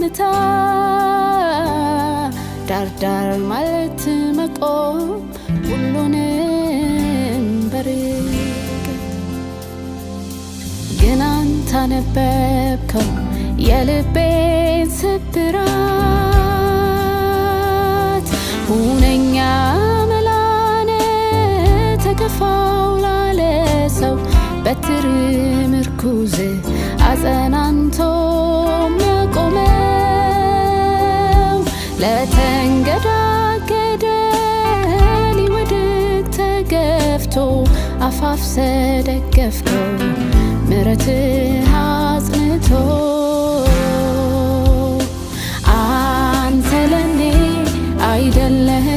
በዝምታ ዳርዳር ማለት መቆም ሁሉንም በርቀት፣ ግን አንተ አነበብከው የልቤን ስብራት። ሁነኛ መላነ ተገፋው ላለ ሰው፣ በትር ምርኩዝ አጸናንቶ የሚያቆመው፣ ለተንገዳገደ ሊወድቅ ተገፍቶ አፋፍሰ ደገፍከው ምሕረትህ አጽንቶ። አንተ ለኔ አይደለህም።